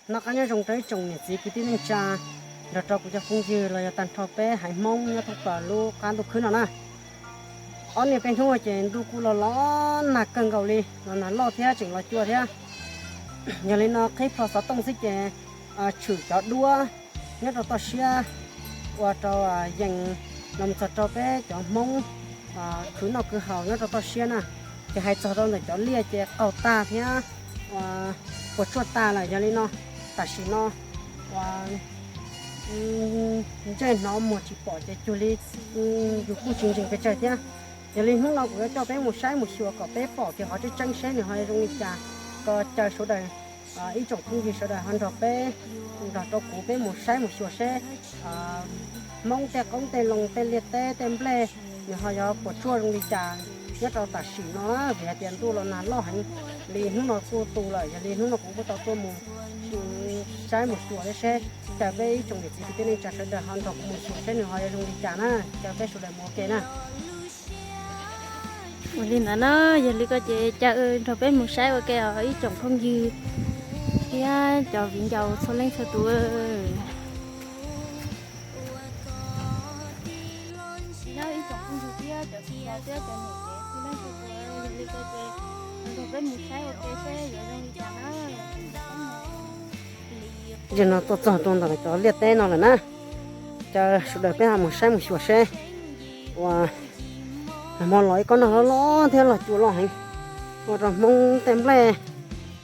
Noj qab nyob zoo rau ib tsoom niam txiv kwv tij neej tsa nrog rau kuv cov phooj ywg los yog tag nrho peb haiv Hmoob nyob thoob plaws lub qab ntuj khwb no na. Ob niag peb hnub ces ntuj kuj los los nag kawg nkaus li, los nag loj thiab tseem los cua thiab. Yog li no qhib plho xov tooj xwb ces tshwm cov duab nyob rau toj siab ua rau yees los txog rau peb cov Hmoob khwv noj khwv haus nyob rau toj siab na. Ces hais txog rau ntawm cov liaj ces qaug tag thiab puas tsuaj tas lawm. Yog li no tam sim no uas ntsej hnov muag tsis pom ces cuag li yus kuj tsis ntseeg pes tsawg thiab. Yog li hnub no kuv yuav coj peb mus saib mus xyuas kom peb pom kiag qhov tseeb tseeb seb nws ho zoo li cas. Kom caw sawv daws, ib tsoom phooj ywg sawv daws ho nrog peb, nrog rau kuv peb mus saib mus xyuas seb Hmoob tej qoob tej loo tej liaj teb tej nplej nws ho yuav puas tsuaj zoo li cas nyob rau tam sim no na. Vim hais tias ntuj los nag loj heev li, hnub no kuj tu lawm, yog li hnub no kuv kuj tau tuaj mus saib mus xyuas thiab seb, caw peb ib tsoom niam txiv kwv tij neej tsa sawv daws ho nrog kuv mus xyuas seb nws ho yuav zoo li cas na. Caw peb sawv daws mus ua ke na. Ua li ntawd na, yog li ko ces caw nrog peb mus saib ua ke os ib tsoom phooj ywg thiab cov viv ncaus txhua leej txhua tus. Ib tsoom phooj ywg thiab cov txiv thiab cov niam txiv txhua leej txhua tus, yog li ko ces nrog peb mus saib ua ke seb yuav zoo li cas na. Zaum no tuaj txog rau ntawm cov liaj teb no lawm na, caw sawv daws peb ho mus saib mus xyuas seb uas nag hmo los ib kob nag loj loj thiab los cua loj heev, ua rau Hmoob tej nplej.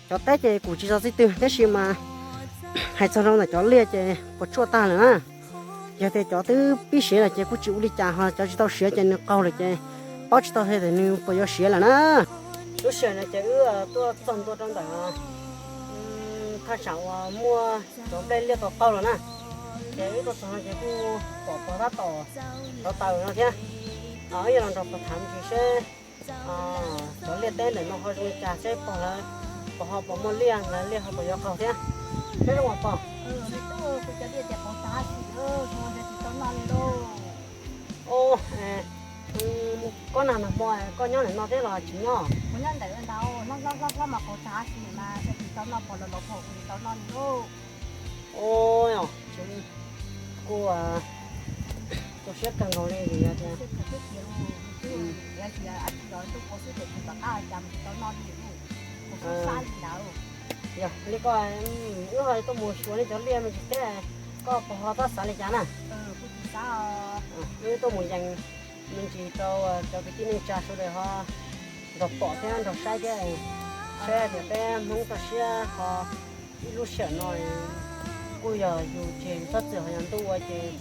Cov teb ces kuv tsis tau txij twg tab sis mas hais txog rau ntawm cov liaj ces puas tsuaj tag lawm na. Yog tias cov twb pib siav lawm ces kuj tsis ua li cas, ho cov tsis tau siav ces nws qaug lawm ces paub tsis tau hais tias nws puas yuav siav lawm na. Lub sij hawm no ces wb tuaj txog ntua rau ntawm thaj tsam uas muaj cov nplej liaj tau qaug los na. Ces wb tuaj txog no ces kuj pom pog tab tom rauv taws no thiab. Wb yuav los nrog pog tham ntsis seb cov liaj teb ntawm no ho zoo li cas, seb pog lawv pog ho puas muaj liaj, lawv liaj ho puas yuav qaug thiab. Nyob zoo os pog. Kob nag nag hmo koj nyob ntawm no thiab los tsis nyob? Kuj tu siab kawg nkaus li vim yog tias yog li koj, wb ho tuaj mus xyuas nej cov liaj me ntsis thiab, koj puas ho txhob xav li cas na? Wb tuaj mus yees me ntsis rau cov kwv tij neej tsa sawv daws ho nrog pom thiab nrog saib thiab, saib tias peb Hmoob toj siab ho ib lub sij hawm no kuj yog yus tseg txhob txwm ho yog ntuj ua ces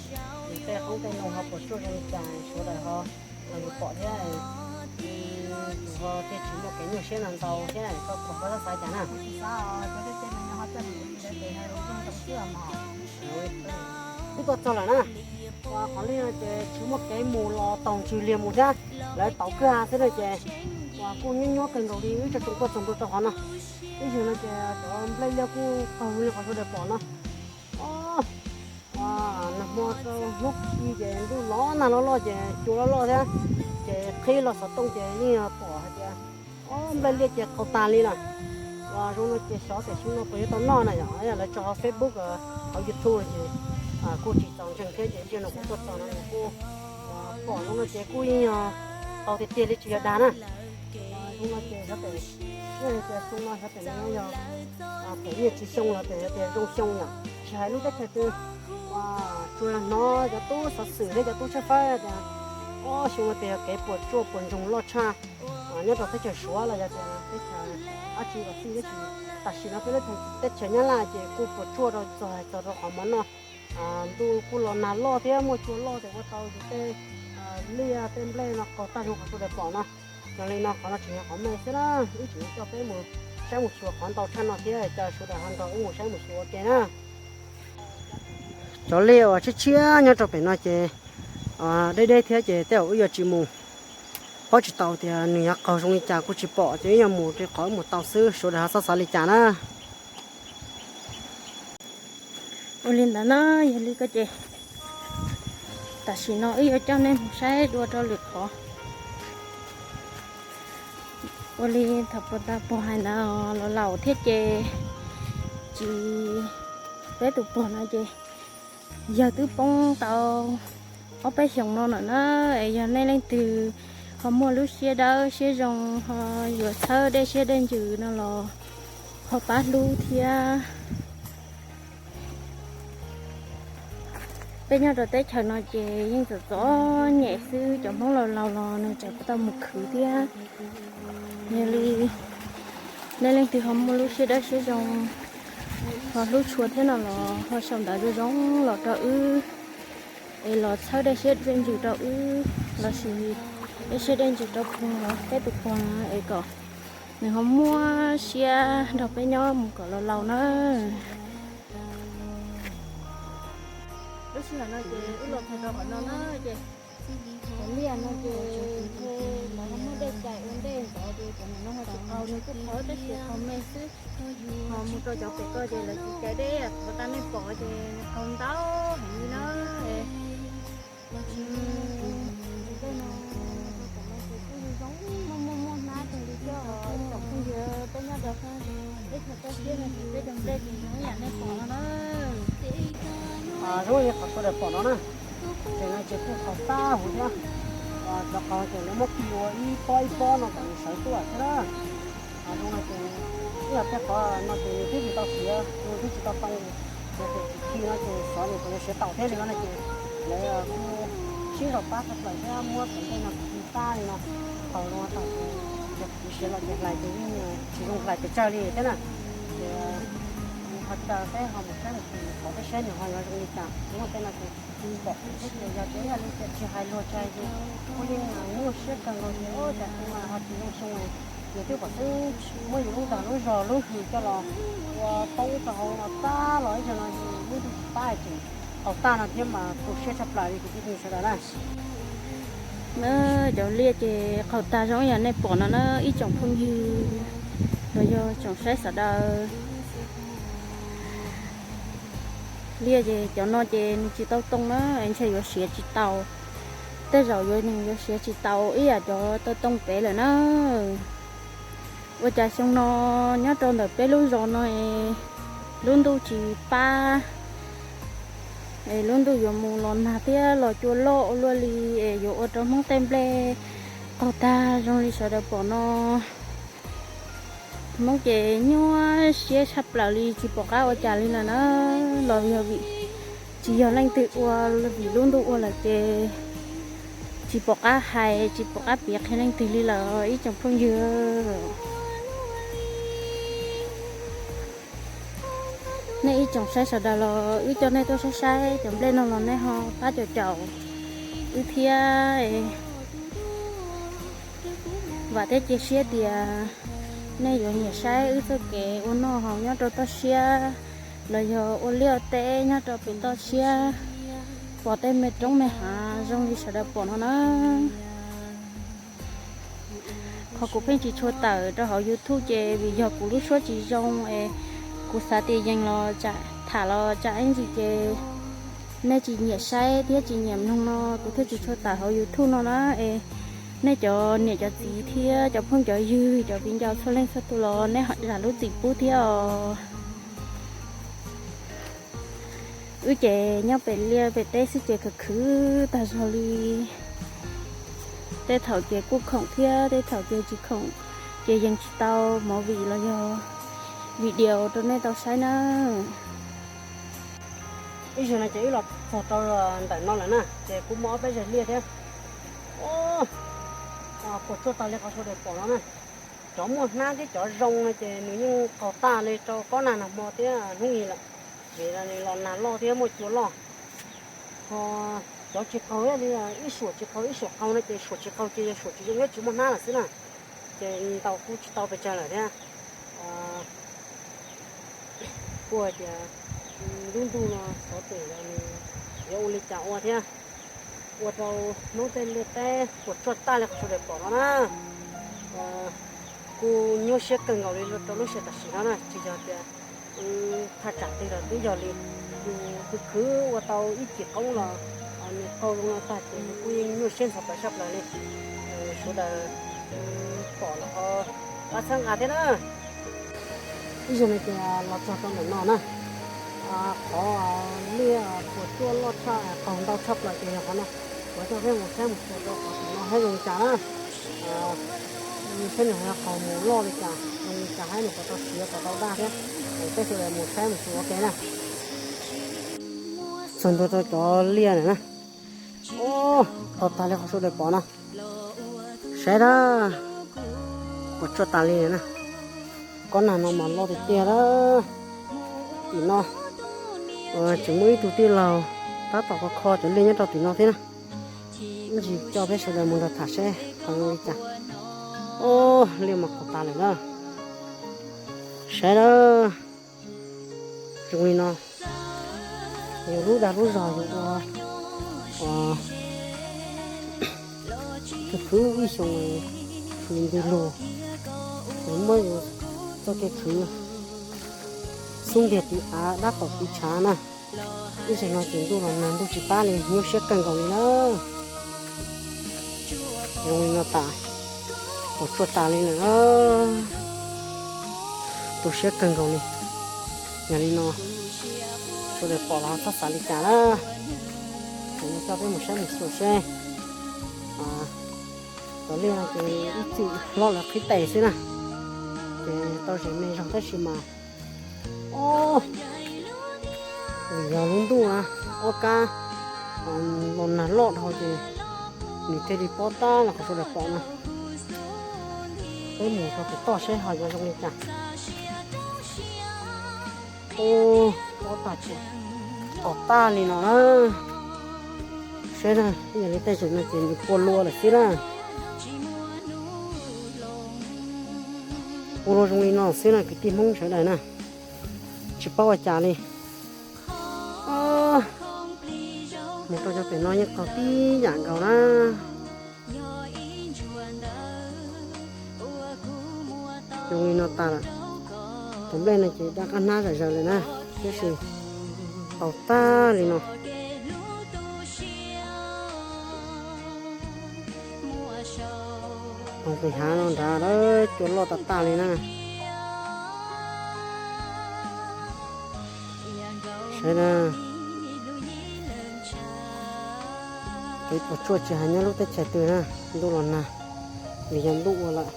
yus tej qoob tej loo ho puas tsuaj zoo li cas sawv daws ho yus pom thiab, yus ho thiaj tsis muaj kev nyuaj siab ntau ntau thiab, koj puas txhob xav cas na. Wb tuaj txog lawm na, qhov liaj no ces tsis muaj kev mus los taug ntshis liag mus thiab, lawv tauv kwj ha xwb na ces uas kuj nyuaj nyuaj kawg nkaus li wb tso tsoo tuaj txog ntua rau qhov no. Ib zaug no ces cov nplej liaj kuj qaug li qhov sawv daws pom no. Nag hmo rau hnub i ces ntuj los nag loj loj ces cua loj loj thiab, ces qhib los xov tooj ces yeej yog pom hais tias nplej liaj ces qaug tas li lawm. Uas zoo no ces xyov tias xyoo no puas yuav tau noj na, yog lawv tso hauv Facebook hauv YouTube ces kuj tsis txaus ntseeg thiab ces ib zaug no kuv tuaj txog no kuj pom zoo no ces kuj yeej yog qaug tiag tiag li tsis yog dag na. Zoo no ces xyov tias, xyoo no xyov tias nws yog phem nyiaj tsis xyoo los tias zoo xyoo yom, tsis hais lub teb chaws twg, tsuas hnov cov tub xov xwm thiab cov tub tshawb fawb tias ob xyoo no tias yog kev puas tsuaj puas ntsoog loj tshaj nyob rau teb chaws Suav los yog tias teb chaws dab tsi los xij, tab sis tam sim no peb lub teb chaws Nyab Laj ces kuj puas tsuaj rau txog txog rau qhov mov noj. Ntuj kuj los nag loj thiab muaj cua loj ces ua tau yus tej liaj tej nplej no qaug tag zoo qhov sawv daws pom no. Yog li no qhov no tseem yog qhov me xwb na, wb tseem coj peb mus saib mus xyuas qhov ntau tshaj no thiab, caw sawv daws ho nrog wb mus saib mus xyuas ua ke na. Cov liaj uas tshiab tshiab nyob rau pem no ces deb deb thiab ces tej zaum wb yuav tsis mus, paub tsis tau tias nws yuav qaug zoo li cas kuj tsis pom ces wb yuav mus rau qhov wb mus tau xwb, sawv daws ho txhob xav li cas na. Ua li ntawd na, yog li ko ces tam sim no wb yuav coj nej mus saib dua rau lwm qhov. Ua li thaum puag ta pog hais ntawd los laus thiab ces tsis, peb tus puag no ces yawg twb poob tau ob peb xyoos no lawm na. Es yog nej leej twg ho muaj lub siab dawb siab zoo ho yuav txhawb dej siab dej ntsws no los ho pab hlub thiab. Peb nyob rau teb chaws no ces yeej txom txom nyem xwb, cov Hmoob laus laus los nws tseem tau mus khwv thiab. Yog li nej leej twg ho muaj lub siab dawb siab zoo ho hlub tshua thiab no los ho sau ntawv zoo zoo los rau wb, es los txhawb dej siab dej ntsws rau wb lossis dej siab dej ntsws rau puag peb tus puag es kom nws ho muaj siab nrog peb nyob mus kom laus laus na. Lub sij hawm no ces wb los txog rau qhov no na, ces cov liaj no ces lawv ho muab dej cais ua ntej ntxov ces cov no ho tsis qaug, nws kuj qaug tab sis qaug me xwb. Ho mus rau cov pem ko ces lawv tsis cais dej, qhov tas nej pom ces nws qaug ntau heev li na. Tej no, cov no ces kuj zoo zoo muaj muaj muaj hnab kawg li thiab os ib tsoom phooj ywg, peb nyob rau teb chaws toj siab no ces peb cov nplej ces zoo ib yam nej pom no na. Zoo li qhov sawv daws pom no na, ces no ces kuj qaug tag huv thiab. Cov qaug ces lawv muab khi ua ib pob ib pob no kom nws sawv tuaj thiab na. Zoo no ces ib yam tej qhov no ces nws twb tsis tau siav, nws twb tsis tau too, ces thaum tsis khi no ces xyov nws puas yuav siav taus thiab li no na ces lawv kuj sib zog pab tshaj plaws thiab muab cov nplej no khi tag li no. Qaug zoo tag ces yog kuv siav los ces hlais ces yeej tsis zoo hlais pes tsawg li thiab na. Ces ho caw peb ho mus saib mus qhov peb saib nws ho yuav zoo li cas, muaj tej no ces pom thiab ces yog tias ib yam li tias tsis hais luag tsis hais yus, kuj yeej nyuaj siab kawg nkaus ces ua cas tus no ho tsis zoo xyoo, nws twb pom xeeb muab yus lub ntag lub zog lub hws coj los ua poob rau hauv no tag los ib zaug no yus lub ntuj tsis pab ces qaug tag no thiab mas tu siab tshaj plaws li kwv tij phooj ywg sawv daws na. Na, cov liaj ces qaug tag zoo ib yam nej pom no na ib tsoom phooj ywg los yog tsoom saib sawv daws. Liaj ces cov no ces nws tsis tau too na, ntshe yuav siav tsis tau. Tej zaum yuav nws yuav siav tsis tau ib yam cov tau too pem lawm na. Ua cas xyoo no nyob rau ntawm peb lub zos no lub ntuj tsis pab, es lub ntuj yuav mus los nag thiab los cua loj ua luaj li, es yuav ua rau Hmoob tej nplej qaug tag zoo li sawv daws pom no. Hmoob ces nyuaj siab tshaj plaws li tsis pom qab ua cas li lawm na, los yog vim tsis yog leej twg ua, vim lub ntuj ua lawm ces tsis pom qab hais tsis pom qab piav qhia leej twg li lawm ib tsoom phooj ywg. Nej ib tsoom saib sawv daws los wb coj nej tuaj saib saib cov nplej no los nej ho pab caum caum wb thiab. Vam thiab cia siab tias nej yuav nyiam saib wb txoj kev ua noj haus nyob rau toj siab los yog ua liaj ua teb nyob rau pem toj siab, pom tej me roob me hav zoo li sawv daws pom no na. Qhov kuv pheej tsis tshua tawm rau hauv YouTube ces vim yog kuv lub suab tsis zoo es kuv xav tias yees los tham los tsam ib ntsis ces nej tsis nyiam saib thiab tsis nyiam mloog no kuv thiaj tsis tshua tawm hauv YouTube no na. Es nej cov niam cov txiv thiab cov phooj cov ywg cov viv ncaus txhua leej txhua tus los nej zam lub txim pub thiab os. Wb ces nyob pem liaj pem teb xwb ces khwv khwv tag zog li. Tej thaum ces kuj khoom thiab tej thaum ces tsis khoom, ces yees tsis tau movie los yog video rau nej tau saib na. Ib zaug no ces wb los txog rau ntawm no lawm na, ces kuj muaj ob peb zaug liaj thiab. Puas tsuaj tag li qhov sawv daws pom no na. Cov muaj hnab thiab cov zoo no ces nws yeej qaug tag li rau pob nag nag hmo thiab hnub i lawm, vim nws los nag loj thiab muaj cua loj. Ho cov tsis qaug li, ib suam tsis qaug ib suam qaug no ces suam tsis qaug ces yog suam tsis zoo thiab tsis muaj hnab lawm xwb na. Ces ntaus kuj tsis tau pes tsawg lawm thiab. Kuj hais tias lub ntuj no xov xwm los nws yuav ua li cas ua thiab, ua rau Hmoob tej liaj teb puas tsuaj tag li qhov sawv daws pom no na. Kuj nyuaj siab kawg nkaus li rau lub sij hawm tam sim no na, tsis yog tias thaj tsam twg los twb yog li, yus khwv khwv ua tau ib cim qoob los nws qaug zoo no tag ces yus kuj yeej nyuaj siab ntxhov plaws saj plaws li. Sawv daws pom los ho pab txhawb nqa thiab na. Ib zaug no ces los txog rau ntawm no na, qhov liaj puas tsuaj loj tshaj qaug ntau tshaj plaws ces yog qhov no. Kuv coj peb mus saib mus xyuas rau qhov tim no saib zoo li cas na. Saib nws ho yog qaug mus loj li cas zoo li cas, saib nws puas tau siav puas tau daj thiab. Peb sawv daws mus saib mus xyuas ua ke na. Txog ntua rau cov liaj na na. Tau tag li qhov sawv daws pom no. Saib na, puas tsuaj tas li na. Kob nag no mas loj tiag tiag na. Tim no tseem muaj ib tug tij laug tab tom kho kho cov liaj nyob rau tim no thiab na. Ib ntsis coj peb sawv daws mus nrog tham seb qhov zoo li cas. Liaj mas qaug tas lawm na. Saib na, zoo li no, yus lub dag lub zog yus ua khwv khwv ib xyoos, khwv ntws lug, yus muab yus txoj kev khwv xub ntiag tiv av dab qaum tiv tshav na. Ib zaug no ces ntuj los nag ntuj tsis pab li, nyuaj siab kawg nkaus li na. Zoo li no tas, puas tsuaj tas li lawm na. Tu siab kawg nkaus li. Yog li no, sawv daws pom los txhob xav li cas na. Kuv yuav coj peb mus saib mus xyuas seb. Cov liaj no ces ib txwm hlob lawv qhib tes xwb na, ces tau zem me zog tab sis mas, o, vim yog lub ntuj ob kab los nag loj dhau ces nws thiaj li pob tab los qhov sawv daws pom no. Peb mus rau pem toj seb ho yuav zoo li cas. Ub, pob tag, qaug tag li no na. Saib na, yog li tej zaum no ces nws pua lua lawm xwb na. Pua lua zoo li no xwb na kwv tij Hmoob sawv daws na. Tsis paub ua cas li. Mus rau cov pem no yeej qaug tib yam nkaus na. Zoo li no tas lawm. Cov nplej no ces daj qab hnab zom zaws lawm na, tiam sis qaug tag li no. Hauv pem hav no nrad cua loj tas tas li na. Saib na, kev puas tsuaj tsis hais nyob lub teb chaws twg na, ntuj los nag, vim yog ntuj ua lawm,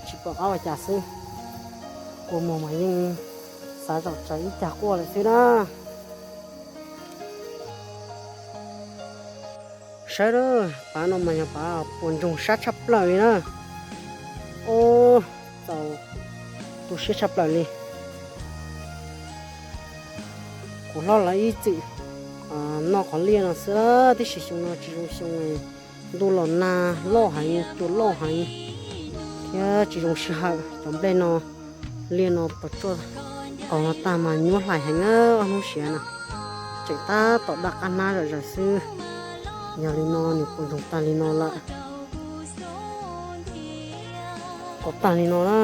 tsis pom qab ua cas xwb. Kua muag mas yeej xav zaum tsawv ib cag quaj lawm xwb na. Saib lawm, pav no mas yog pav puas ntsoog sab tshaj plaws li na. Ub, txaus tu siab tshaj plaws li. Kuv hlob lawv ib txwm noj qhov liaj no xwb, tiam sis xyoo no tsis zoo xyoo, ntuj los nag loj heev, cua loj heev, thiab tsis zoo sij hawm. Cov nplej no, liaj no puas tsuaj, qaug no tag mas nyuaj hlais heev na, ob hnub siav no tseem tab tom daj qab hnab zom zaws xwb. Yog li no nws puas ntsoog tag li no lawm. Qaug tag li no na,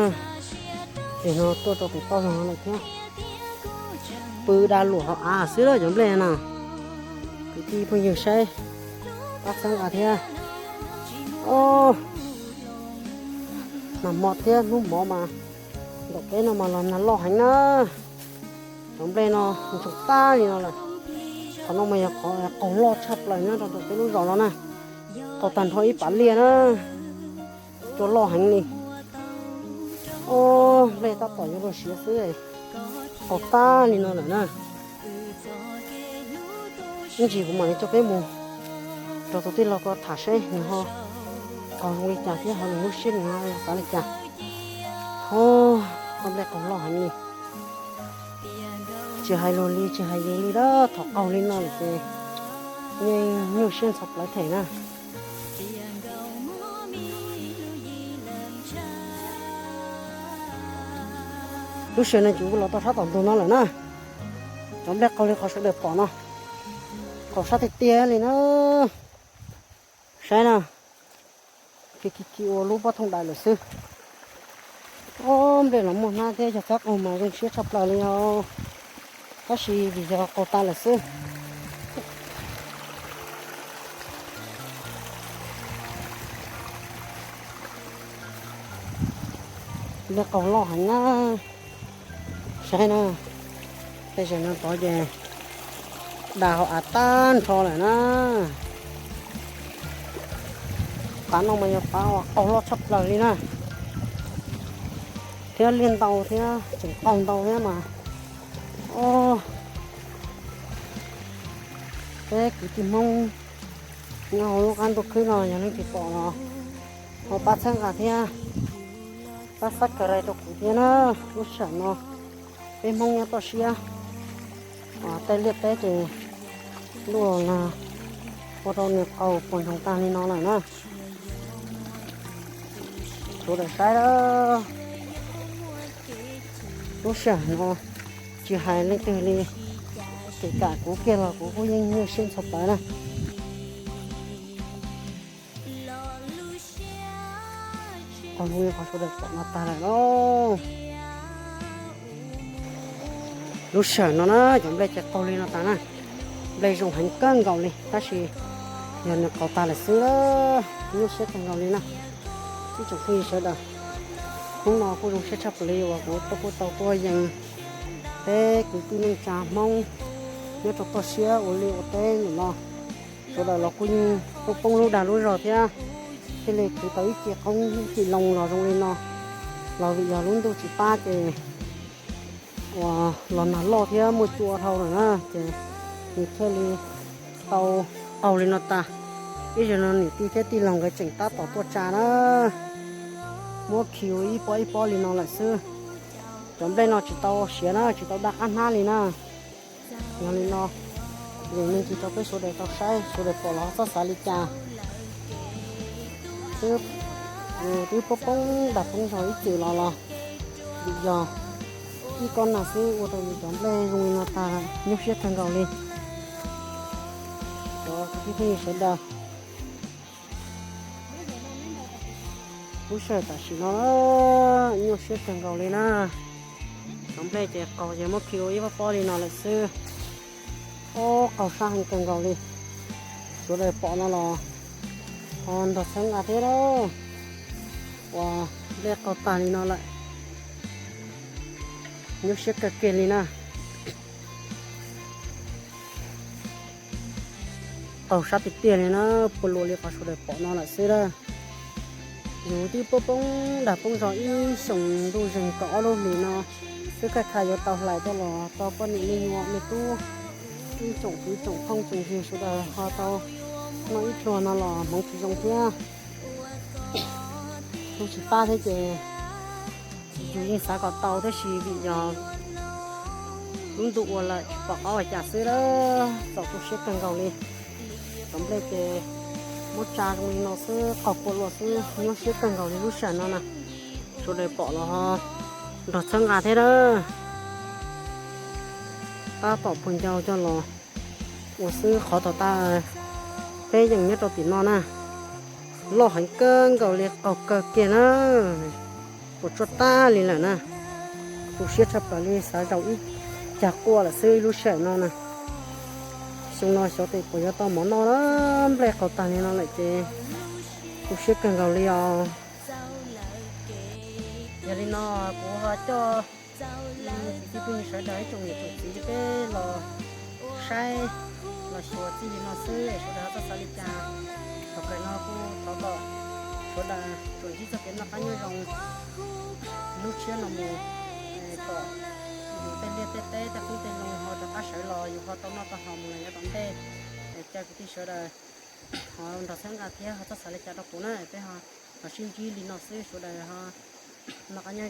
ces no tuaj rau pem toj zog lawm thiab. Pw da luam hauv av xwb lawm cov nplej no. Kwv tij phooj ywg saib, pab txhawb nqa thiab. Nag hmo thiab hnub hmo mas nram teb no mas los nag loj heev na. Cov nplej no ntsoog tag li no lawm. Qhov no mas yog qhov qaug loj tshaj plaws nyob rau ntawm peb lub zos no na. Qaug tag nrho ib pas liaj na. Cua loj heev li. Ob, nplej tab tom yuav luag siav xwb, qaug tag li no lawm na. Ib ntsis kuv mam li coj peb mus rau tus tij laug ko tham seb nws ho qaug zoo li cas thiab ho nws lub siab nws ho xav li cas. Ob, nplej qaug loj heev li. Tsis hais luag li tsis hais yus li, thaum qaug li no lawm ces yeej nyuaj siab ntxhov plawv them na. Lub sij hawm no ces kuv los tau sab tom ntug no lawm na. Cov nplej qaug li qhov sawv daws pom no, qaug sab tiag tiag li na. Saib na, khi khi khi ua lub pob thooj dais lawm xwb. Ob, nplej los muaj hnab thiab yog txhob qaug mas zoo siab tshaj plaws li os, tab sis vim yog qaug tas lawm xwb. Nplej qaug loj heev na. Saib na, tej zaum no tod ces dag hauv av tag nrho lawm na. Qav no mas yog qav uas qaug loj tshaj plaws li na, thiab liaj ntau thiab tseem qaug ntau thiab mas. Peb kwv tij Hmoob nyob hauv lub qab ntuj khwb no yog leej twg pom los ho pab txhawb nqa thiab pab subscribe rau kuv thiab na. Lub sij hawm no peb Hmoob nyob toj siab, tej liaj teb ces luaj los ua rau nws qaug puas ntsoog tag li no lawm na. Sawv daws saib lawm, lub sij hawm no tsis hais leej twg li, kể cả kuv kiag los kuv kuj yeej nyuaj siab ntxhov plawv na. Qaug zoo li qhov sawv daws pom no tag lawm lauj. Lub sij hawm no na cov nplej ces qaug li no tas na. Nplej zoo heev kawg nkaus li tab sis yog nws qaug tag lawm xwb, nyuaj siab kawg nkaus li na. Ib tsoom phooj ywg sawv daws, hnub no kuj zoo siab tshaj plaws li uas kuv tuaj kuj tau tuaj yees peb kwv tij neej tsa Hmoob nyob rau toj siab ua liaj ua teb nim no. Sawv daws los kuj yeej poob poob lub dag lub zog thiab, thiaj li kwv tau ib ce qoob ib ce loo los zoo li no. Los vim yog lub ntuj tsis pab ces uas los nag loj thiab muaj cua dhau lawm na, ces nws thiaj li tau qaug li no tas. Ib zaug no niam tij thiab tij laug nkawd tseem tab tom tuaj tsa na, muab khi ua ib pob ib pob li no lawm xwb. Cov nplej no tsis tau siav na, tsis tau daj qab hnab li na. Yog li no, yees me ntsis rau peb sawv daws tau saib, sawv daws pom los txhob xav li cas. Twb poob poob dag poob zog ib txwm los los vim yog ib kob nag xwb ua rau yus cov nplej zoo li no tag, nyuaj siab kawg nkaus li. Cov kwv tij phooj ywg sawv daws, lub sij hawm tam sim no nyuaj siab kawg nkaus li na. Cov nplej ces qaug ces muab khi ua ib pob pob li no lawm xwb. Ob, qaug sab heev kawg nkaus li. Sawv daws pom no los ho nrog txhawb nqa thiab lauj. Uas nplej qaug tag li no lawm, nyuaj siab kawg kiag li na. Qaug sab tiag tiag li na, puas luam li qhov sawv daws pom no lawm xwb na. Yus twb poob poob dag poob zog ib xyoos ntuj zeeg kaum ob lub hlis no, twb kaj kha yuav tau hlais coj los rau poj niam me nyuam me tub, ib tsoom kwv tsoom phooj tsoom ywg sawv daws ho tau noj ib pluag no los hmoov tsis zoo thiab. Tus tsis pab thiab ces yus yeej xav kom tau tab sis vim yog lub ntuj ua lawm tsis pom qab ua cas xwb, txaus tu siab kawg nkaus li. Cov nplej ces muab tsa zoo li no xwb, qaug puas luam xwb, nyuaj siab kawg nkaus li lub sij hawm no na. Sawv daws pom los ho nrog txhawb nqa thiab na. Tab tom puag ncau coj los ua xwb, qhov tom tab peb yees nyob rau tim no na. Loj heev kawg nkaus li, qaug kawg kiag na, puas tsuaj tag li lawm na. Tu siab tshaj plaws li, xav zaum ib cag quaj lawm xwb lub sij hawm no na. Xyoo no xyov tes puas yuav tau mov noj na, nplej qaug tag li no lawm ces tu siab kawg nkaus li os. Yog li no kuv ho coj kwv tij phooj ywg sawv daws ib tsoom niam tsoom txiv peb los saib los xyuas txij li no xwb, sawv daws ho txhob xav li cas. Thaum kawg no kuj thov kom sawv daws tsuas ntsib txoj kev noj qab nyob zoo lub tshiab no mus, kom yus tej liaj tej teb tej qoob tej loo ho rov qab sawv los yus ho tau noj tau haus mus los yav tom ntej. Caw kwv tij sawv daws ho nrog txhawb nqa thiab ho txhob xav li cas rau kuv na, peb ho los sib ntsib li no xwb, sawv daws ho noj qab nyob zoo.